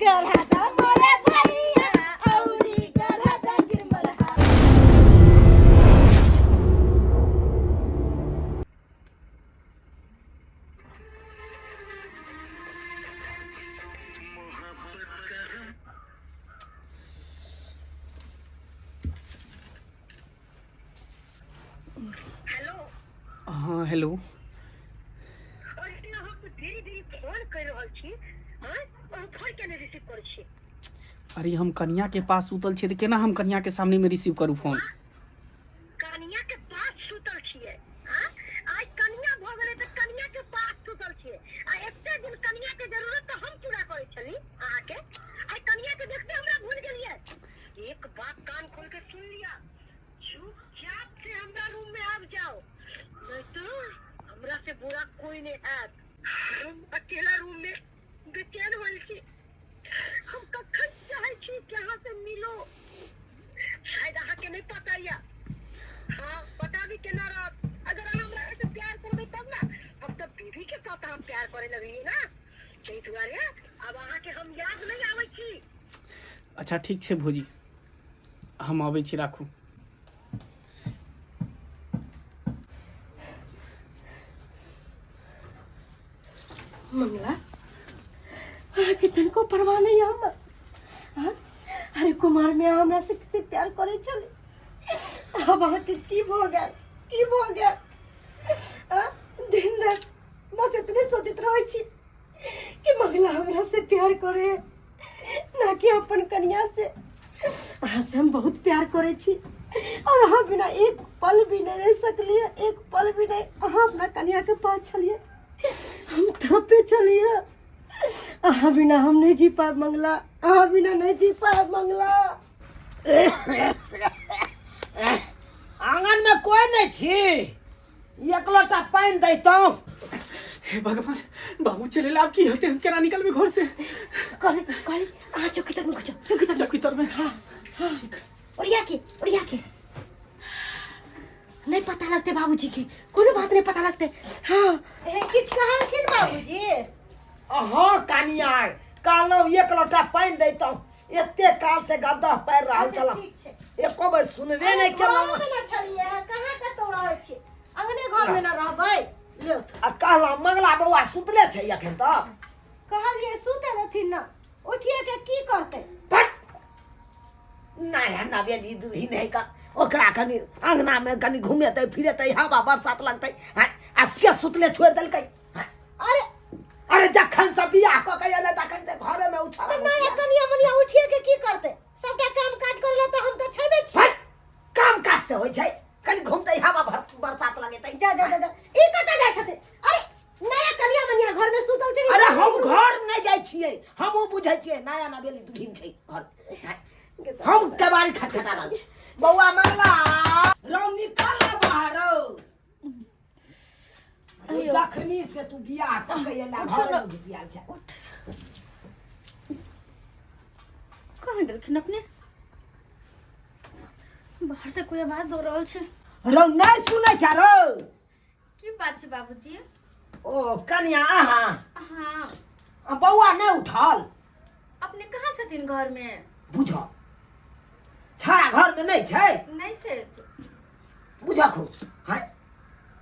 गढ़ा दा मोरे भैया औरी गढ़ा दा गिरमल हार। हाँ हेलो। अरे अहाँके देरी देरी फोन करि रहल छी हँ, अहाँ फोन किया नहि रिसीव करै छी? अरे हम कनिया के पास सुतल छियै तऽ केना हम कनिया के सामने में रिसीव करू फोन? कनिया के पास सुतल छियै? हँ, आइ कनिया भऽ गेलै तऽ कनिया के पास सुतल छियै, आ एते दिन कनिया के जरूरत तऽ हम पूरा करै छली अहाँके, आइ कनिया के देखते हमरा भूल गेलियै। एक बात कान खोल के सुन लिअ, चुपचाप से हमरा रूम में आबि जाओ, नहीं तो हमरा से बुरा कोई नहीं हैत। हम अकेला रूम में बेचैन होल छी, हम कखन चाहे छी कि अहाँ से मिलो, शायद अहाँ के नहीं पता या। हाँ पता भी केना रहत, अगर अहाँ हमरा से प्यार करबै तब ना। हम तो बीवी के साथ हम प्यार करे लगलिए ना, ताहि दुआरे अब अहाँ के हम याद नहीं आबै छी। अच्छा ठीक छै भौजी, हम अबै छी, राखू। मंगला, अहाँके तनिको परवाह नहीं है हमर? हाँ? अरे कुमार में हमरा से कते प्यार करे छले, अब अहाँके की भऽ गेल, की भऽ गेल? हाँ? दिन रात बस इतने सोचैत रहै छी कि मंगला हमरा से प्यार करे ना कि अपन कन्या से। अहाँ से हम बहुत प्यार करे छी और अहाँ बिना एक पल भी नहीं रह सकलिए, एक पल भी नहीं। अहाँ अपना कन्या के पास छलिए, हम तड़पे छलिए। अहाँ बिना हम नहीं जी पाएब मंगला, अहाँ बिना नहीं जी पाएब मंगला। आंगन में कोई नहीं छी, एक लोटा पानि दैतहुँ। हे भगवान, बाबू चले आब की होते, हम केना निकलबे घर से? कहली कहली अहाँ चौकी तर में घुसो, चौकी तर में। चौकी तर में? हाँ हाँ ठीक। ओरिया के, ओरिया के नहीं पता लगते बाबूजी के, कोनो बात नहीं पता लगते। हाँ ए, किछ कहलखिन बाबूजी? अहाँ कनिया कहलहुँ एक लोटा पानि दैतहुँ, एते काल से गद्दा पारि रहल अच्छा, छलहुँ, ठीक छै। एको बेर सुनबे नहि केलहुँ। घरमे ने छलियै, कहाँ कतौ रहै छी, अंगने घरमे ने रहबै। लियौ तऽ। आ कहलहुँ मंगला बौआ सुतले छै एखन तक? कहलियै सुते देथिन ने, उठिए के की करतै? पर नया नवेली दुल्हिन है का, ओकरा कनि अंगना में कनि घुमेतै फिरेतै, हवा बरसात लगतै, आँय, आ से सुतले छोड़ि देलकै। आँय। अरे अरे जखन से बियाह कऽ के एलै तखन से घरे में उछल। तऽ नया कनिया मनिया उठिए के की करतै? सबटा काम काज करै लए तऽ हम तऽ छेबे छी। हट, काम काज से होइ छै, कनि घुमतै, हवा बरसात लगेतै। जा जा जा जा, ई कतऽ जाइ छथिन? अरे नया कनिया मनिया घर में सुतल छै। अरे हम घर नहि जाइ छियै, हमहूँ बुझै छियै नया नवेली दुल्हिन छै घर। हम केबाड़ी खटखटा रहल छी। बौआ मंगला रौ, निकल ना बाहर रौ। जखनी से तू बियाह कऽ के एला उठो घरे ना। में घुसियाल छै। कहाँ गेलखिन अपने? बाहर से कोई आवाज दऽ रहल छै। रौ नहि सुनै छ रौ? की बात छै बाबूजी? ओ कनिया अहाँ? हाँ। आ बौआ नहि उठल? अपने कहाँ छथिन घर में? बुझ छाड़ा घर में नहि छै? नहीं छै। बुझक हो हाय,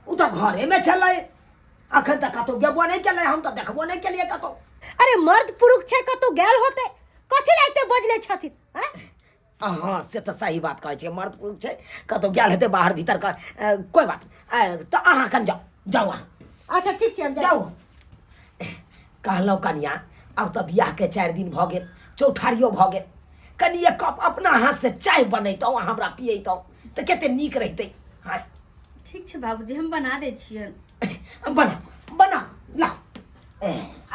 ओ तऽ घरे में छलै, अखन तक कतौ गेबो नहि केलै, हम तऽ देखबो नहि केलियै कतौ। अरे मर्द पुरुष छै, कतौ गेल होते, कथी लए एते बजले छथिन? आँय? हँ से तऽ सही बात कहै छियै, मर्द पुरुष छै, कतौ गेल हेतै बाहर भीतर के, कोइ बात नहि। तऽ अहाँ कन जाउ, जाउ अहाँ। अच्छा ठीक छै, हम जाइ। जाउ। कहलहुँ कनिया, आब तऽ बियाहके 4 दिन भऽ गेल, चौठारियो भऽ गेल, कनि एक कप अपना हाथ से चाय बनैतहुँ आ हमरा पियैतहुँ तऽ कते नीक रहितै। हँ ठीक छै बाबूजी, हम बना दै छियनि। बना बना लाउ,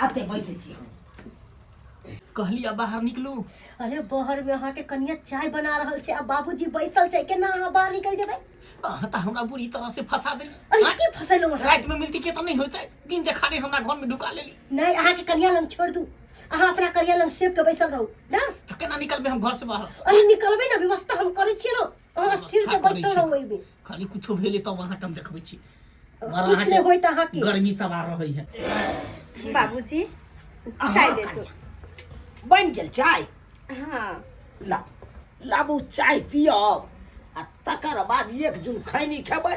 आते बैसै छी हम। कहली अब बाहर निकलू। अरे बाहर में अहाँ के कनिया चाय बना रहल छै आ बाबूजी बैसल छै, केना अहाँ बाहर निकल जेबै? अहाँ तऽ हमरा बुरी तरह से फंसा देली। अरे आँय? की फंसेलहुँ अहाँ? राति में मिलती के तऽ नहीं होते, दिन देखारे हमरा घर में ढुका लेली। नहीं, अहाँ के कनिया लंग छोड़ दू, अहाँ अपना कनिया लंग सेब के बैसल रहू ना। तऽ केना निकलबै हम घर से बाहर? अरे निकलबै ना, व्यवस्था हम करै छियै ना, अहाँ स्थिर से व्यवस्था करै बैठल छी। रहू ओहिमे। खाली कुछो भेलै तब अहाँके हम देखबै छी। कुछ नहीं होइत अहाँके। गर्मी सवार रहै है। बाबूजी अहाँ चाय दे दो। कनिया। बनि गेल चाय? हाँ। ला लाबू चाय पियब आ तकर बाद एक जुन खैनी खेबै,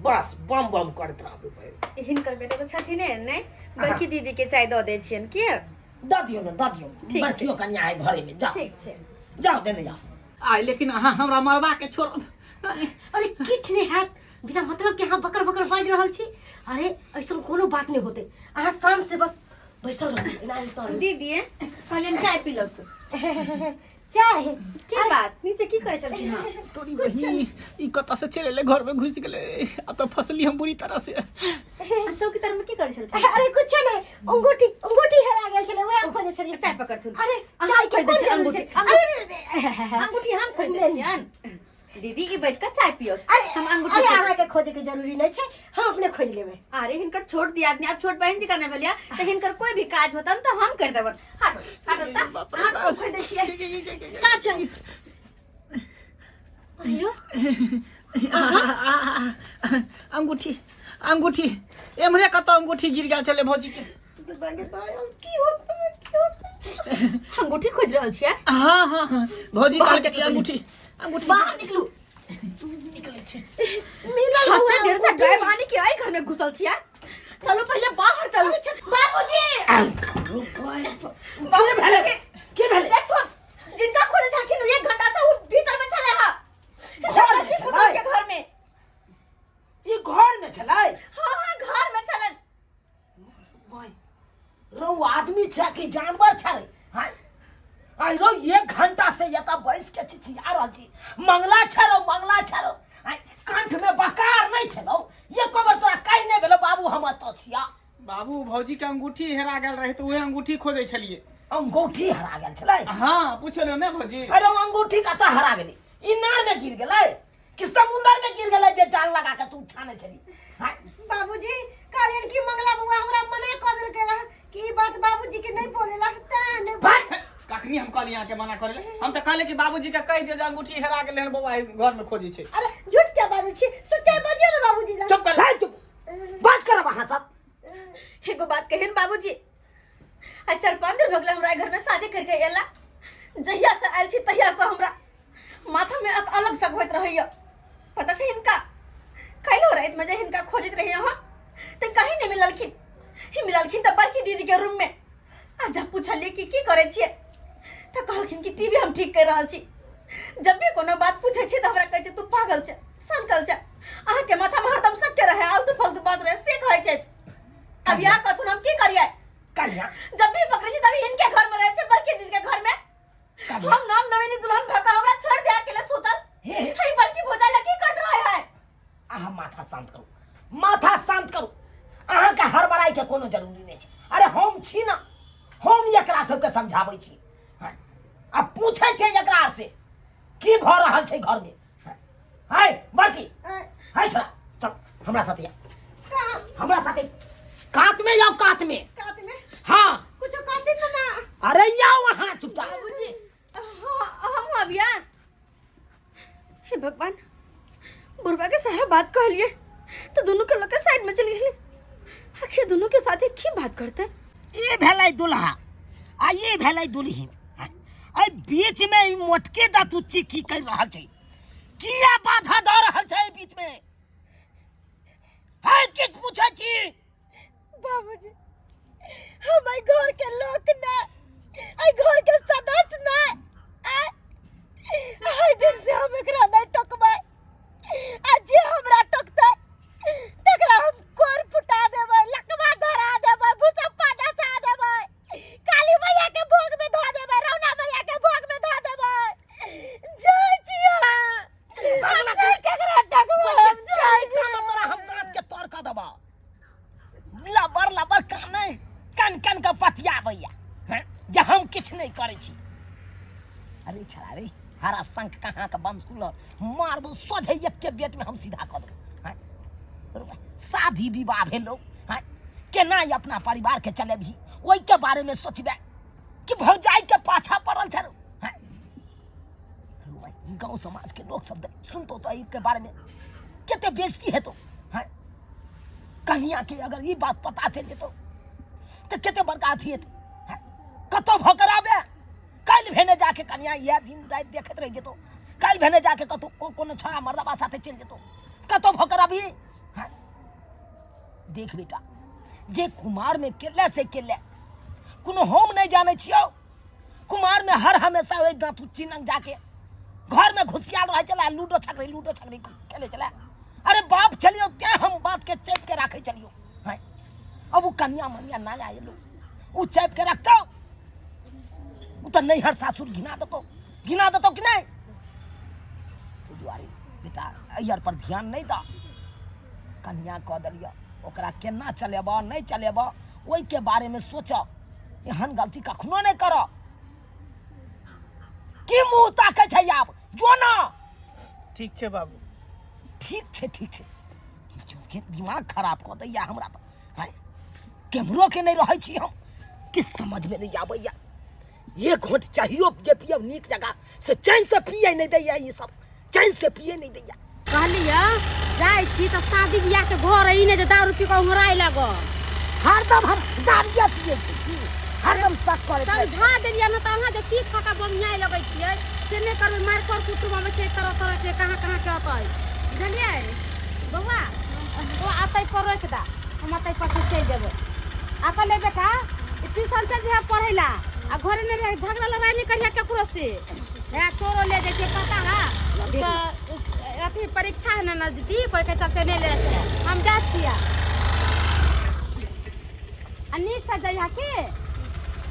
बस बम बम करैत रहबै भरि। हिनकर बेटा तऽ छथिन नहि, बड़की दीदी के चाय दऽ दै छियनि के? दऽ दियौ ने, दऽ दियौ। ठीक छै। बड़कियो कनिया है घरे में, जाओ। ठीक छै। जाओ, देने जाओ। आइ लेकिन अहाँ हमरा मरबा के छोड़ब। अरे किछु नहि हैत, बिना मतलब के अहाँ बकर बकर बाजि रहल छी। अरे ऐसन कोनो बात नहि होतै, अहाँ शांत से बस बैसल रहू, एना नहि तऽ। दीदी कहलियनि चाय पी लौतु। चाय? की बात, नीचे की करै छलखिन हँ? तोरी बहिनी, ई कतऽ से चलि एलै, घर में घुसि गेलै, आब तऽ फसली हम बुरी तरह से। आ चौकी तर में की करै छलखिन? अरे कुछ नहि, अंगूठी अंगूठी हेरा गेल छलै, वएह खोजै छलियै। चाय पकड़थुन। अरे अहाँ चाय के खोजि दै कोन छियै जरूरी अंगूठी। छै? अरे, अरे, अंगूठी हम खोजि दै छियनि। दीदी ई बैठ कऽ चाय पियो। अरे हम अंगूठी अरे खोजि- अहाँके खोजे के जरूरी नहि छै, हम अपने खोजि लेबै। अरे हिनकर छोट दियादनी, आब छोट बहन जी का नहि भेलिया तऽ हिनकर कोई भी काज होतन तऽ हम कर देबन। हट हट तऽ बाप रे हम बाप। खोजि दै छियै। का छै? अयो अंगूठी अंगूठी एम्हरे कतऽ अंगूठी गिर गेल छलै भौजी के। की होतै, की होतै? अंगूठी खोजि रहल छियै? हाँ हाँ हाँ, भौजी कहलकै कि अंगूठी अंगूठी। बाहर निकलू। निकलै छै। मिलल हते हुआ देर से अंगूठी। गायब आने के आई घर में घुसल छियै। चलो पहले बाहर चलो। बाबूजी के भेलै? के भेलै? देखो जिनका खोजे छलखिन एक घंटा से उ भीतर में छले हा। घर में बड़की छलै? पुतोह के घर में। ई घर में छलै? हाँ हाँ, घर में छलन। भाई रौ, आदमी छै कि जानवर छै रे? हाँ आई रौ, एक घंटा से एतऽ बैस के चिचिया रहल छी, मंगला छै रौ, मंगला छै रौ। आइ कंठ में बकार नहि छलौ, एको बेर तोरा कहि नहि भेलौ बाबू हम एतऽ छिया। बाबू, भौजी के अंगूठी हेरा गेल रहे तऽ उहे अंगूठी खोजै छलियै। अंगूठी हरा गेल छलै? हाँ, पूछे ने भौजी। अरे अंगूठी कतऽ हरा गेलै? इनार में गिर गेलै कि समुंदर में गिर गेलै जे जाल लगा के तू छाने छली? हाँ? बाबूजी कहलियन कि मंगला बउआ हमरा मना कऽ देलकै रहे कि ई बात बाबूजी के नहीं बोलेला, तें नहि। भाग। कखनी हम कहली अहाँके मना करे ले? हम तऽ कहले कि बाबूजी के कहि दियौ जे अंगूठी हेरा गेलै हन, बौआ घर में खोजै छै। अरे झूठ क्या बाजै छी, सच्चाई बाजियौ ने बाबूजी लग। चुप कर। भाई चुप, बात करब अहाँ सब। एगो बात कहिन बाबूजी, आ 4-5 दिन भऽ गेलै हमरा घर में शादी करके एला, जहिया से आयल छी तहिया से हमरा माथा में एक अलग शक होइत रहैया। पता छै हिनका काल्हिो राति में जे हिनका खोजैत रहियै हम तऽ कहीं नहि मिललखिन। ही मिललखिन तऽ बड़की दीदी के रूम में, आ जब पूछलियै कि की करै छियै तऽ कहलखिन कि टीवी हम ठीक कर रहल छी। जब भी कोनो बात पूछै छियै तऽ हमरा कहै छै तू पागल छै, सनकल छै, अहाँके माथा में हरदम सबके रहै, आलतू फालतू बात रहै, से कहै छथि। अब यहाँ कहथुन हम की करियै? कन्या जब भी पकड़ै छी तभी हिनके घर में रहै छै, बड़की दीदी के घर में। कन्या। हम नाम नवेनी दुल्हन भऽ कऽ हमरा छोड़ दे अकेले सुतल। हे, हे। हे बड़की भौजाई लए की करत रहै है? अहाँ माथा शांत करू, माथा शांत करू, अहाँके हड़बड़ाइ के कोनो जरूरी नहि छै। अरे हम छी ने, हम एकरा सबके समझाबै छी। हाँ, आ पूछै छै एकरा से की भऽ रहल छै घरमे। हाँ, हाय बड़की, हाय छोरा, चल हमरा साथे आ। कहाँ? हमरा साथे कात में जाओ, कात में। कात में? हाँ। कुछो कहथिन ना ना। अरे जाओ वहाँ चुपचाप। बाबूजी, हाँ, हम अभियान। हे भगवान, बुढ़वा के सारा बात कहलिए तो दोनों के लोग के साइड में चल गेले, आखिर दोनों के साथ एक ही बात करते। ई भेलै दुल्हा आ ई भेलै दुल्हिन, एहि बीच में ई मोटके दातुच्ची की कर रहल छै, किया बाधा दऽ रहल छै एहि बीच में? है किछु पूछै छी? बाबूजी, हम एहि घर के लोक ना, एहि घर के सदस्य ना। आइ दिन से हम एकरा नहीं टोकबै, आ जे हमरा टोकतै तकरा हम कोर फुटा देबै, लकवा धरा देबै, भूसप्पा डसा देबै, काली मैया के भोग में धो देबै, रौना मैया के भोग में धो देबै। जाइ छी हम नहीं केकरा टोकबै, हम जाइ छी। तोरा हम दाँत के तोड़ कऽ देबौ। लबर लबर कानै कन कन के पतियाबैया हैं जे हम किछु नहि करै छी। अरे छड़ा रे, हरा शंख कहाँ के बंसकुल मारबो सोझे एके बेट में हम सीधा कऽ देबो। हैं शादी विवाह भेलो, हैं केना ई अपना परिवार के चलेबही ओहि के बारे में सोचबे कि भौजाई के पाछा पड़ल छौ। हैं गांव समाज के लोग सब सुनतो तो के बारे में कते बेइज्जती हेतो। हैं कन्या के अगर ई बात पता चल जेतो तो कते बड़का अथी हेतै। हैं कतौ भऽ कर आबे काल्हि भेने जाके कनिया इएह दिन राति देखैत रहि जेतौ काल्हि भेने जाके कतौ कोनो छौड़ा मर्दबा साथे चलि जेतौ कतौ भऽ कर अभी हँ? देख बेटा जे कुमार में केले से केले कोनो हम नहीं जाने छियौ कुमार में हर हमेशा ओहि दाँतुच्ची नंग जाके घर में घुसियाल रहे चला लूडो छकरी खेले चला अरे बाप चलियो तें हम बात के चेप के राखे चलियो हैं अब वो कन्या मनिया ना आयलो उ चेप के रखतो उ तो नैहर सासुर घिना देतो घिना देतो कि नहीं तो दुआरे बेटा एहि पर ध्यान नहीं दा कन्या कऽ देलियऽ ओकरा केना चलेबऽ नहि चलेबऽ ओहिके बारेमे सोचऽ एहन गलती कखनो नहि करऽ की मुँह ताकै छै आब जो ना ठीक छै बाबू ठीक छै ठीक छै के दिमाग खराब कऽ दैया हमरा तऽ आँय केम्हरो के नहि रहै छी हम किछु समझमे नहि आबैया एक घोंट चाहियो जे पियब नीक जगह से चैनसँ पियै नहि दैया ई सब चैन से पिए नहीं दैया कहलियै जाइ छी तऽ शादी बियाह के घर ई नहि जे दारू पी कऽ उंगराय लागब हरदम हम दारुए पिए छी की हरदम शक करैत रहै छी। समझा देलियै ने तऽ अहाँ जे पी खा कऽ बमियाइ लगै छियै से नहि करबै मारि कर कुटुम अबै छै तरह तरह के कहाँ कहाँ के अतै बुझलियै बौआ ओ अतै पर रोकि दे हम अतै पर से चलि जेबै आ कहलियै बेटा ट्यूशन चलि जइहे पढ़ै लए आ घरे नहि रह झगड़ा लड़ाइ नहि करिहे ककरो से है तोरो ले जाइ छै पता है तऽ अथी परीक्षा है ना नजदीक ओहिके चलते नहि ले जाइ छै हम जाइ छियै आ नीकसँ जइहा की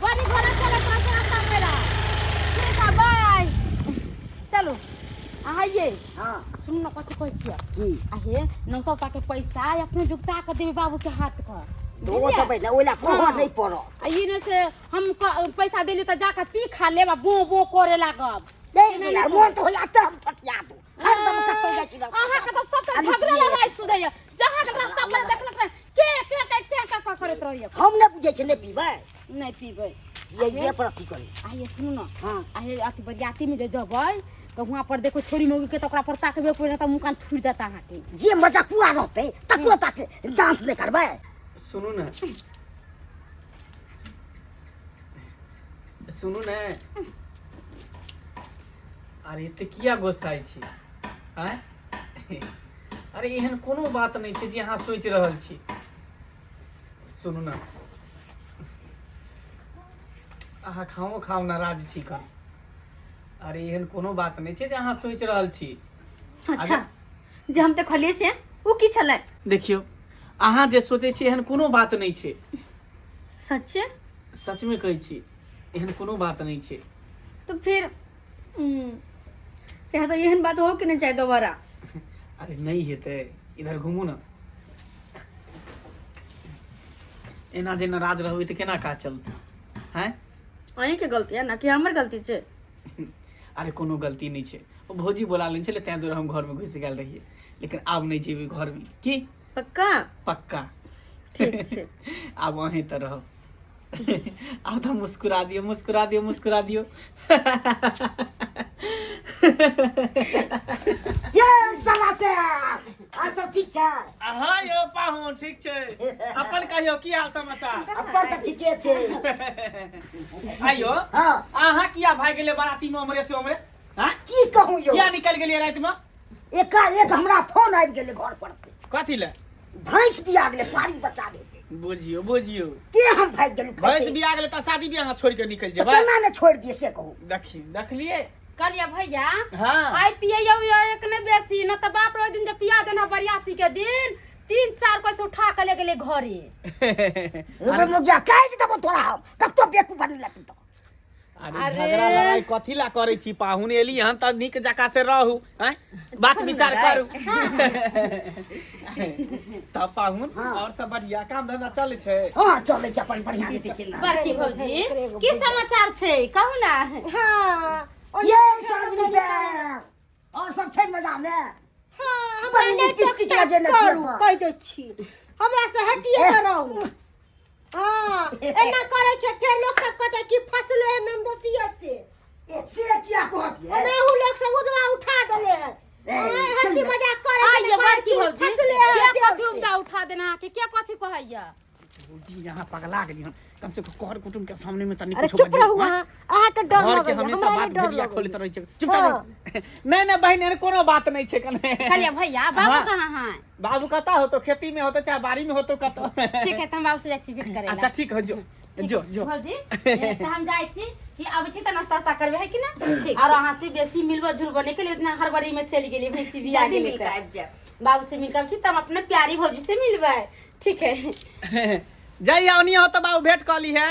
गाड़ी घोड़ा चलैत रहै छै रास्ता पेरा ठीक है बाय चलू अहाँ ये हाँ सुनू ने कथी कहै छियै की आ हे नौका के पैसा अपने जुगता कऽ देबै बाबूके हाथ पर दो देबै ने ओहि लए कहऽ नहि पड़त आ ई नहि से हम पैसा देली तऽ जाके पी खा लेब आ बो बो करे लागब नहीं नहीं मोन तो होइया तऽ हम फटिया दू हरदम कतौ जाइ छी अहाँ के तऽ सब तऽ झगड़ा लड़ाई सुधैया जहाँ के रास्ता पर देखलक तऽ के के के के के के करैत रहैया हम नहि बुझै छी नहि पीबै नहि पीबै ये ये पर अथी करी आ ये सुनू ने हाँ। आ ये अथी बरियाती में जे जबै तऽ वहाँ पर देखो छोरी मौगी के तऽ ओकरा पर ताकबे कोई ना तऽ मुँह कान थुरि देता अहाँके जे मजाकुआ रहतै तकरो ताके डांस नहि करबै सुनू ने सुनू ने अरे एते किया गोस्साइ छी आँय अरे एहन कोनो बात नहि छै जे अहाँ सोचि रहल छी सुनू ने अहाँ खाओ खाओ नाराज छी कन अरे एहन कोनो बात नहि छै जे अहाँ सोचि रहल छी अच्छा जे हम देखलियै से ओ की छलै देखियौ अहाँ जे सोचै छी एहन कोनो बात नहि छै सच्चे सचमे कहै छी एहन कोनो बात नहि छै तो फिर से तऽ एहन बात हो के नहि चाही दोबारा अरे नहि हेतै इधर घुमू ने एना जे नाराज रहबै तऽ केना काज चलतै हैं अहीँके गलती है ना कि हमर गलती छै अरे कोनो गलती नहि छै ओ भौजी बोला लेने छलै ताहि दुआरे हम घरमे घुसि गेल रहियै लेकिन आब नहि जेबै घरमे की पक्का पक्का ठीक छै आब अहीं तऽ रहब आब तऽ मुस्कुरा दियौ मुस्कुरा दियौ मुस्कुरा दियौ ये साला से आर सब ठीक छै हाँ यौ पाहुन ठीक छै अपन कहियौ की हाल समाचार अपन तऽ ठीके छै आइयो हाँ अहाँ किया भागि गेलियै बराती में उमरे से उमरे हाँ की कहूँ यौ किया निकल गेलियै राति में एकाएक हमरा फोन आबि गेलै घर पर से कथी ले भैंस बिया गेलै पारी बचाबे बुझियौ बुझियौ के हम भागि गेलहुँ भैंस बिया गेलै तऽ शादी बियाह अहाँ छोड़ि के निकलि तऽ जेबै केना ने छोड़ि दिए से कहू देखी देखलियै कहलियै भैया हाँ आइ पियै यौ एक नहि बेसी न तऽ बाप रे ओहि दिन जे पिया देना बरियाती के दिन तीन चार कोई से उठा के ले गेलै घरे एगो मुगिया काटि देबो तोरा हम कतो बेकूफ बनी लग तो अरे अरे। झगड़ा लड़ाई कथी ला करै छी पाहुन एली हन तऽ नीक जकाँ से रहू आँय बात विचार करू तब पाहुन और सब बढ़िया काम धंधा चलै छै हां चलै छै अपन बढ़िया रीति छै ना बड़की भौजी की समाचार छै कहू ना हाँ ये सरोजनी से और सब छै मजा में हाँ हमरा बड़ी नहि लिपस्टिक टकटक लगेने छियै करू अपन। कहि दै छी हमरा से हटिए के रहू हाँ एना करै छै फेर लोक सब कहतै कि फसले है नंदोसिया से ए, से किया कहत ये ओनाहु लोक सब उजवा उठा देले है ए, आँय, चल हंसी जा। मजाक करै छै आइए तऽ कहै बड़की कि भौजी फसले है के देव कथी से। उपजा उठा देना अहाँके के कथी कहैया भौजी यहाँ पगला गेली हन कम से कम कर कुटुम के सामने में तनी अरे कुछो चुप बजियौ, रहू हाँ? अहाँ अहाँके डर घर के लगैया हमेशा हमरा बात नहि डर भेदिया लगैया खोलैत रहै छै चुपचाप रह। नहीं नहीं बहन एहन कोनो बात नहीं छै कने कहलिए भैया बाबू हाँ। कहाँ है बाबू कतऽ होतो खेती में होतो चाहे बाड़ी में होतो कतऽ ठीक है तऽ हम बाबू से जाइ छी भेंट करे अच्छा ठीक है जो जो जो भौजी तऽ हम जाइ छी कि आबै छी तऽ नाश्ता उस्ता करबै है कि ना ठीक और अहाँ से बेसी मिलबो जुलबो नहि केलियै उतना हड़बड़ी में चलि गेलियै भैंसी बिया जल्दी गेलै मिल के तऽ। आबि जायब बाबू से मिलकर छी तऽ हम अपना प्यारी भौजी से मिलबै ठीक है जाइए ओनी हो तो बाबू भेंट कऽ ली है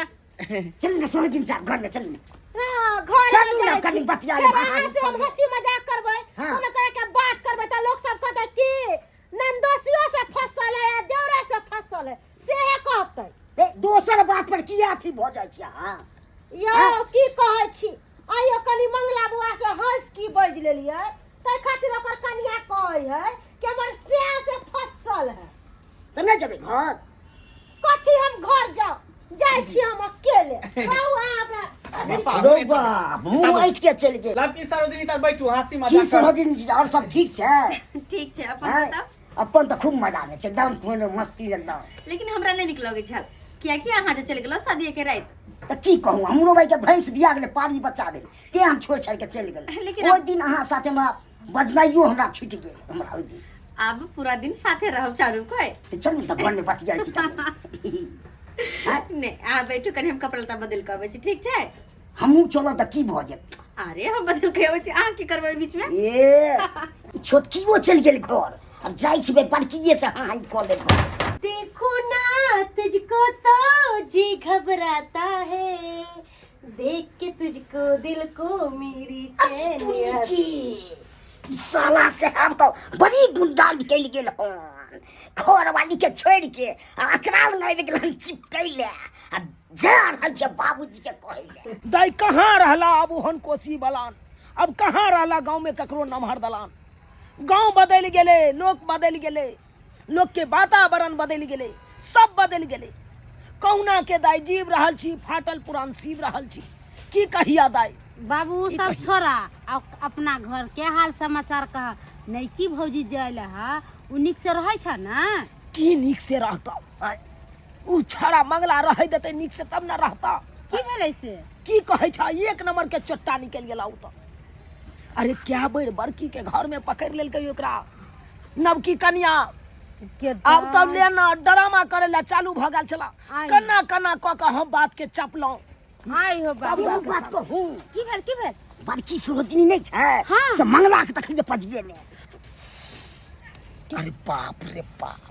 चलू ने सरोजिनी साहब घर में चलू ने ना, घर चलू नहि ने, जाइ कनी छी। बतिया फेर लेब, अहाँ से हम हंसी मजाक करबै हाँ। कोनो तरह के बात करबै तऽ लोक सब कहतै कि नंदोसियो से फसल है या देवरा से फसल है सेहे कहतै ए, दोसर बात पर किया अथी भऽ जाइ छै अहाँ यौ की कहै छी आइयो कनी मंगला बुआ से हंस की बाजि लेलियै ताहि खातिर ओकर कनिया कहै है कि हमर स्याह से फसल है तऽ नहि जेबै घर कथी हम घर जाउ जाइ छी हम अकेले कहू अहाँ अपना रौ बाप मुँह ऐठ के चलि गेल लड़की सरोजिनी तर बैठू हंसी की मजाक करू। सरोजिनी जी और सब ठीक छै ठीक छै अपन हैं? बताउ अपन तऽ खूब मजा आबै छै एकदम कोनो मस्ती एकदम लेकिन हमरा नहि नीक लगै छल कियाकि अहाँ जे चलि गेलहुँ शादीए के राति तऽ की कहू हमरो भाई के भैंस बिया गेलै पारी बच्चा भेल ते हम छोड़ि छाड़ि के चलि गेल लेकिन ओहि दिन अहाँ साथे हमरा बजनाइयो हमरा छुटि गेल हमरा ओहि दिन आब पूरा दिन साथे रहब चारू कोइ तऽ चलू तऽ घरमे बतियाइ छी कनी। आँय? नहि अहाँ बैठू कनि हम कपड़ा लत्ता बदलि कऽ अबै छी ठीक छै हमहूँ चलब तऽ की भऽ जेतै अरे हम बदलि कऽ अबै छी अहाँ की करबै ओहि बीचमे ए छोटकियो चलि गेल घर आब जाइ छी बड़किए से हाँ हाँ कऽ लेब घर देखो ना तुझको तो जी घबराता है देख के तुझको दिल को मेरी चैन तुरी आता के ई साला साहब तऽ बड़ी गुंडा निकलि गेल हन घरवाली के छोड़ि के आ अकरा लग आबि गेल हन चिपकै ले आ जा रहल छै बाबूजी के कहै ले दाइ कहाँ रहला अब ओहन कोसी बलान अब कहाँ रहला गाँवमे ककरो नमहर दलान गाँव बदलि गेलै लोक बदलि गेलै लोकके वातावरण बदलि गेलै सब बदलि गेलै कहुना के दाइ जीव रहल छी फाटल पुरान सीब रहल छी की कहिया दाइ बाबू उ सब छोड़ा आ अपना घर के हाल समाचार कह नैकी भौजी जायल हा उ नीक से रहै छ ना की नीक से रहता आँय? उ छड़ा मंगला रहै देतै नीक से तब ना रहता की भेलै से की कहै छ एक नंबर के चोट्टा निकलि गेला उ तऽ अरे क्या बेर बड़की के घर में पकड़ लेलकै ओकरा नवकी कनिया के आब तब लेना ड्रामा करे ला चालू भऽ गेल छला आइ। कना कना कऽ कऽ हम बात के चपलहुँ आइ हो बाबू एगो बात कहू की भेल की भेल बड़की सरोजनी नहि छै हाँ। से मंगला के तखन जे पजिएले अरे बाप रे बाप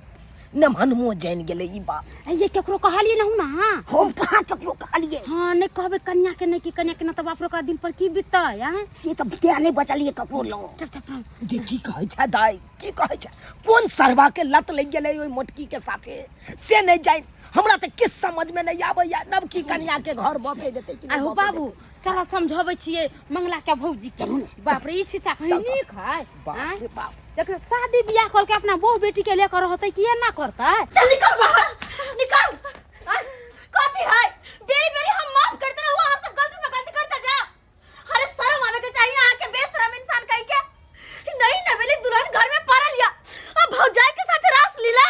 नमहनमो जानि गेलै ई बात ये केकरो कहलिए ना ना हम कहाँ ककरो कहलिए हाँ नहीं कहबे कन्या के नहीं कि कन्या के ना तो बाप रे ओकरा दिल पर की बीततै आँ से तऽ तें नहि बचलिए ककरो लग चुप चुप रह। जे की कहै छै दाइ की कहै छै कोन सरवा के लत लागि गेलै ओहि मोटकी के साथे से नहि जानि हमरा तऽ किछु समझमे नहि आबैया नवकी कन्या के घर बसै देतै कि नहि आहो बसै बाबू चल समझाबै छियै मंगला के भौजी के बाप रे ई छिचा कहीं चल, चल। नीक है बाप आँय? रे बाप देख शादी बियाह कर के अपना बहू बेटी के लेकर रहतै कि ना करतै चल निकल बाहर निकल अरे, कथी है बेरी बेरी हम माफ करते रहू अहाँ सब गलती पे गलती करते जा अरे शर्म आवे के चाहिए अहाँ के बेशरम इंसान कह के नहीं नवेली दुल्हन घर में पड़ल या अब भौजाई के साथ रास लीला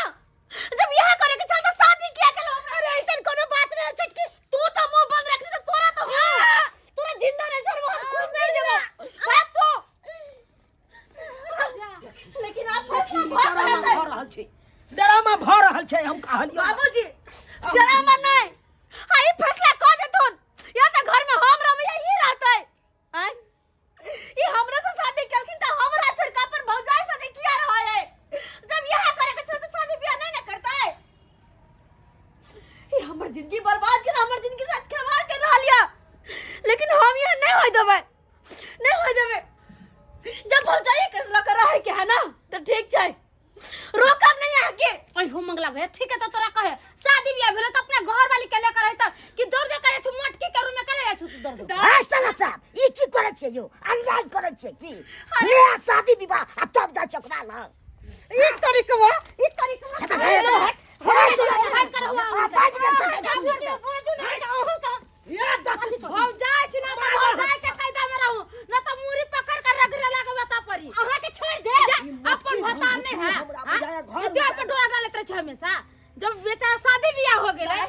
जब यह करे के चलता शादी किया के अरे ऐसन कोनो बात नहीं छटकी तू तो मुंह बंद रखनी तो तोरा तो तोरा जिंदा नहीं छोड़बो हम खून पी जेबो भाग तू लेकिन आप फैसला बहुत ड्रामा गलत है भऽ रहल छै ड्रामा भऽ रहल छै हम कहलियौ बाबूजी ड्रामा नहीं हाँ ई फैसला कह देथुन या तो घर में हम रहबै या ई रहतै आँय ई हमरा से शादी केलखिन त हमरा छोड़ के अपन भौजाई शादी किया रहै है जब यह करे के छल त शादी बियाह नहीं ना करतै ई हमर जिंदगी बर्बाद केल हमर जिंदगी साथ खिलवाड़ कर रहल या लेकिन हम यह नहीं होय देबै नहीं होय देबै जब भौजाई के लऽ के रहै के है ना त ठीक छै रोकब नहीं यहाँ के अइ हो मंगला भैया ठीक है तो तोरा कहे शादी बियाह भेलो तो अपना घर वाली के लेकर रहता कि दौड़ दौड़ के छु मटकी के रूम में के ले छु तू दौड़ दौड़ आ साला साहब ई की करै छियै यौ अन्याय करै छियै की ले आ शादी विवाह आ तब जाइ छै ओकरा लग एक तरीकवा एक तरीकवा हट कर हुआ आ, बाजि नहि सकै छी। भौजाई छी ना तो भौजाई के कायदा में रहू ना तो मुरी पकड़ कर रगड़े लागे बता परी अहाँ के छोड़ दे अपन भतार नहीं है हमरा बुझाया घर हाँ? ये द्वार पर डोरा डालैत रहे छै हमेशा जब बेचारा शादी बियाह हो गेलै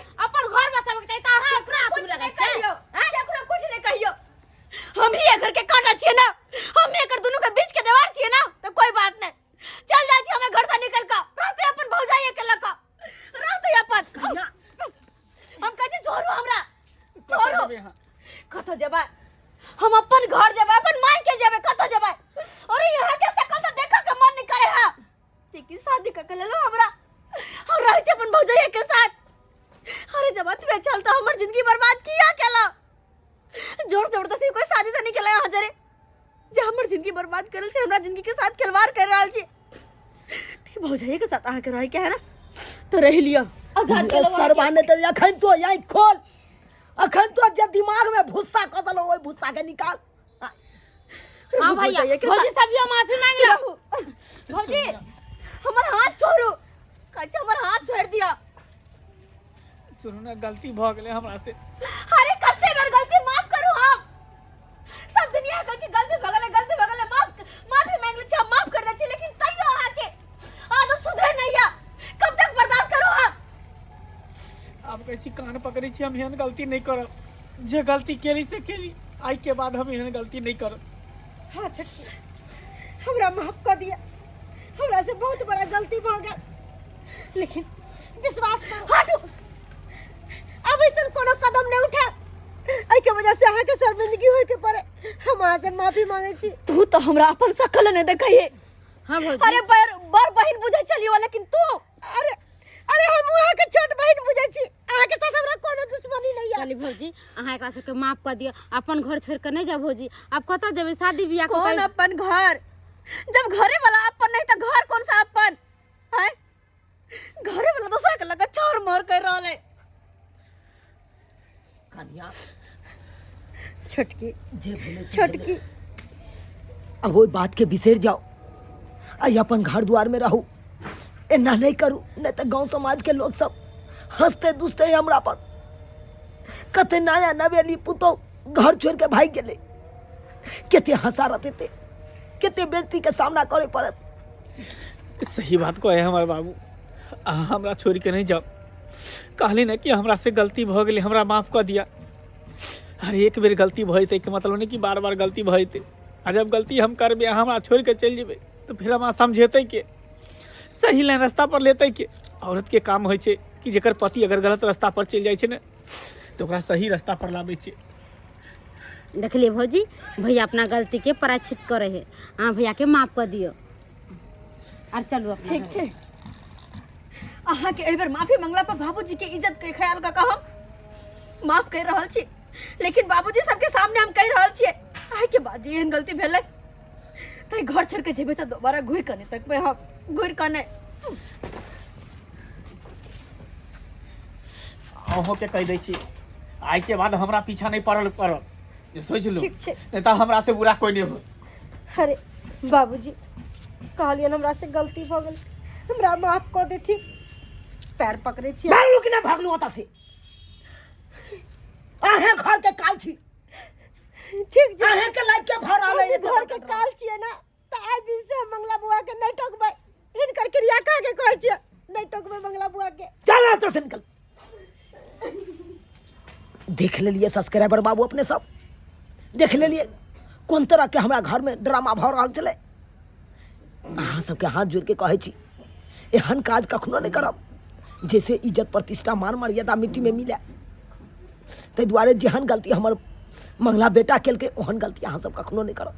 हम ही घर के कांटा छियै ना, हम ही एकर दुनू के बीच के दीवार छियै ना, तो कोई बात नहीं, चल जाइ छी हमें घर से निकल के, रहते अपन भौजाई के लक रहते अपन। हम कहै छी छोड़ू हमरा, छोड़ू। जेबै अहाँ? कतऽ जेबै हम? अपन घर जेबै, अपन माय के जेबै, कतऽ जेबै? अरे यहाँ के शकल तऽ देखऽ के मन नहीं करे है। लेकिन शादी कऽ के लेलहुँ हमरा, हम रहै छी अपन भौजाई के साथ। अरे जब अतबे चल तऽ हमर जिंदगी बर्बाद किया केला? जोर जबरदस्ती कोई शादी तऽ नहीं केला यहाँ जरे जे हमर जिंदगी बर्बाद करल छै, हमरा जिंदगी के साथ खिलवाड़ कर रहल छी। भौजाई के साथ अहाँके रहै के है ना तो रहि लिअ। आजाद केलहुँ अहाँके। सरबा नहि तऽ अखन तो आँखि खोल, अखन तो जे दिमाग में भुस्सा कसल ओहि भुस्सा के निकाल। हाँ भैया, भौजाई के भौजी साथ- सब माफी मांग लो रहू। भौजी। हमर हाथ छोड़ू, कहै छी हमर हाथ छोड़ि दिअ। सुनू ने, गलती भऽ गेलै हमरा से। अरे कते बेर गलती माफ करू हम? सब दुनिया कहै छै गलती भऽ गेलै, गलती भऽ गेलै, माफ माफी मांगि लै छी, हम माफ कर दै छी, लेकिन तैयो अहाँके आदत सुधरे नहीं है। कब तक बर्दाश्त करू हम? आब कहै छी, कान पकड़ै छी, हम एहन गलती नहि करब। जे गलती केली से केली, आइ के बाद हम एहन गलती नहि करब। हाँ छोटकी, हमरा माफ कर दिया, हमरा से बहुत बड़ा गलती भऽ गेल, लेकिन विश्वास करू, हटू, अब ऐसा कोनो कदम नहीं उठा एहि के वजह से अहाँके शर्मिंदगी होय के पड़े। हम अहाँ से माफी मांगे छी। तू तो हमरा अपन शकल नहीं देखै। हाँ भौजी। अरे बर बर बहिन बुझै छलियो, लेकिन तू अरे अरे हम अहाँके छोट बहिन बुझै छी, अहाँके साथ हमरा कोनो दुश्मनी नहीं है। चली भौजी, अहाँ एकरा सबके माफ कऽ दिअ, अपन घर छोड़ के नहीं जाओ भौजी। आब कतऽ जेबै शादी बियाह कऽ? कौन अपन घर? जब घरे वाला अपन नहीं तो घर कौन सा अपन है? घरे वाला दोसरा के लगा छोर मोर कर रहल है। कनिया। छोटकी। जे भेलै से छोटकी। भेलै। अब ओहि बात के बिसरि जाओ, आइ अपन घर द्वार में रहू, एना नहीं करू, नहीं तऽ गांव समाज के लोग सब हंसते दुसते हमरा पर। कते नया नवेली पुतोह घर छोड़ के भागि गेलै, कते हंसा रहते, कते बेइज्जती के सामना करे पड़त। सही बात कहे हमर बाबू, अहाँ हमरा छोड़ के नहीं जाओ। कहली ने कि हमरा से गलती भऽ गेलै, हमरा माफ कऽ दिया। अरे एक बेर गलती भऽ जेतै के मतलब नहि कि बार बार गलती भऽ जेतै। आ जब गलती हम करबै, अहाँ हमरा छोड़ के चलि जेबै, तऽ फेर हमरा समझेतै के, सही लाइन रास्ता पर लेतै के? औरत के काम होइ छै कि जकर पति अगर गलत रास्ता पर चलि जाइ छै ने, तऽ ओकरा सही रास्ता पर लाबै छै। देखलिए भौजी, भैया अपना गलती के प्रायश्चित करे है। अहाँ भैया के माफ कर दियो और चलू अपना ठीक घर। छै, अहाँके एहि बेर माफी मंगला पर बाबूजी के इज्जत के ख्याल कऽ कऽ हम माफ कहि रहल छी, लेकिन बाबूजी सबके सामने हम कहि रहल छियै, आइ के बाद जे एहन गलती भेलै तऽ ई घर छोड़ि कऽ जेबै तऽ दोबारा घुरि कऽ नहि तकबै हम, घुरि कऽ नहि। अहूँके कहि दै छी, आइ के बाद हमरा पीछा नहि पड़ल करब, जे सोचि लू। ठीक छै। नहि तऽ हमरा से बुरा कोइ नहि हो। अरे बाबूजी, कहलियनि हमरा से गलती भऽ गेल, हमरा माफ कऽ देथिन, पैर पकड़ै छी। भागलू कि नहि भागलू ओतऽ से? अहें घर के काल छी। ठीक छै। अहें के लाइक के भर आले। हम घर के काल छियै ना, तऽ आइ दिन से हम मंगला बुआ के नहि टोकबै। हिनकर क्रिया कह के कहै छियै, नहि टोकबै मंगला बुआ के। चल एतऽ से निकल। देख लेलिए सब्सक्राइबर बाबू, अपने सब देख लेलिए कोन तरह के हमरा घर में ड्रामा भऽ रहल छलै। अहाँ सबके हाथ जोड़ के कहै छी, एहन काज कखनो नहि करब जैसे इज्जत प्रतिष्ठा मान मर्यादा मिट्टी में मिले। ताहि दुआरे जेहन गलती हमर मंगला बेटा केलकै, ओहन गलती अहाँ सब कखनो नहि करब।